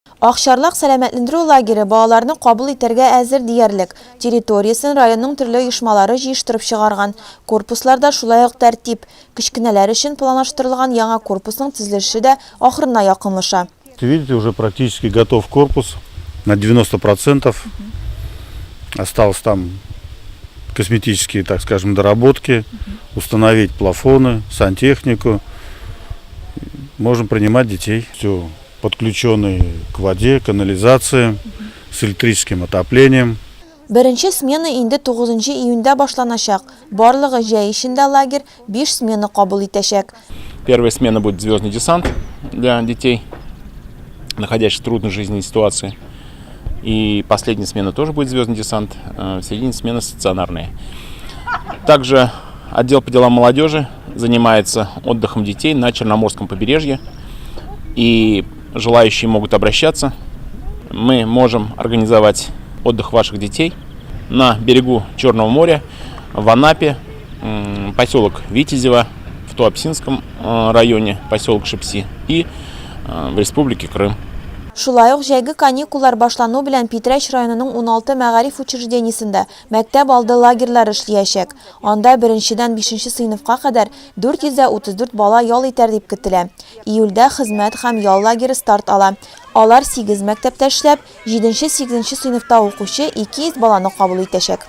Акчарлак сәламәтлендерү лагере балаларны кабул итәргә әзер диярлек. Территориясен районның төрле оешмалары җыештырып чыгарган. Корпусларда шулай ук тәртип. Кечкенәләр өчен планлаштырылган яңа корпусның төзелеше дә ахырына якынлаша. Видите, уже практически готов корпус на 90 процентов. Осталось там косметические, так скажем, доработки, установить плафоны, сантехнику. Можем принимать детей. Все подключенный к воде, канализации, с электрическим отоплением. Беренче смена инде тугызынчы июньдә башланачак. Барлыгы җәй эчендә лагерь биш смена кабул итәчәк. Первая смена будет «Звездный десант» для детей, находящихся в трудной жизненной ситуации. И последняя смена тоже будет «Звездный десант», в середине смены стационарные. Также отдел по делам молодежи занимается отдыхом детей на Черноморском побережье. И желающие могут обращаться. Мы можем организовать отдых ваших детей на берегу Черного моря, в Анапе, поселок Витязево, в Туапсинском районе, поселок Шипси и в Республике Крым. Шулай ук җәйге каникуллар башлану белән Питрәч районының 16 мәгариф учреждениесендә мәктәп алды лагерьлары эшлиячәк. Анда беренчедән бишенче сыйныфка кадәр 434 бала ял итәр дип көтелә. Июльдә хезмәт һәм ял лагере старт ала. Алар сигез мәктәптә эшләп, җиденче-сигезенче сыйныфта укучы 200 баланы кабул итәчәк.